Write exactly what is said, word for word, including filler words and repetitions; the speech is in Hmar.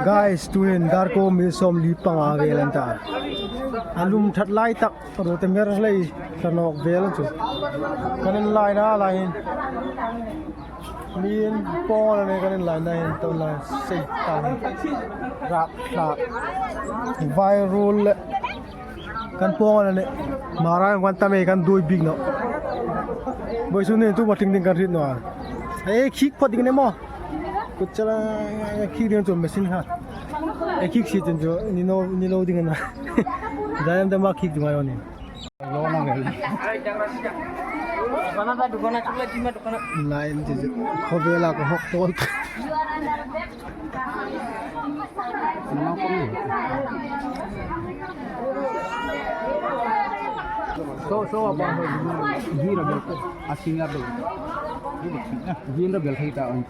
Guys, tuhin darkar mi sawmli panga vel an ta. A lum that lai tak, ruo te mer hlei, hla nawk vel chu. Kan en lai na lai hin. Mi in pawng a ni kan en lai na hin, to lai sei ta hin. Rak hlak. Vai rul le. Kan pawng a ni. Mara kan tam e kan dui bik naw. Boi su ni tu ma ting ding kan rit naw. E khik phot ding ni maw. Kut chala khik ding chu machine kha. E khik si tin chu ni no ni lo ding na. Jayam da ma khik dung ayo ni. Line ti chu khawvela ka hawk pawl. So so apa ho. Gira bel ko. Asing ya bel. Gira bel thei ta on.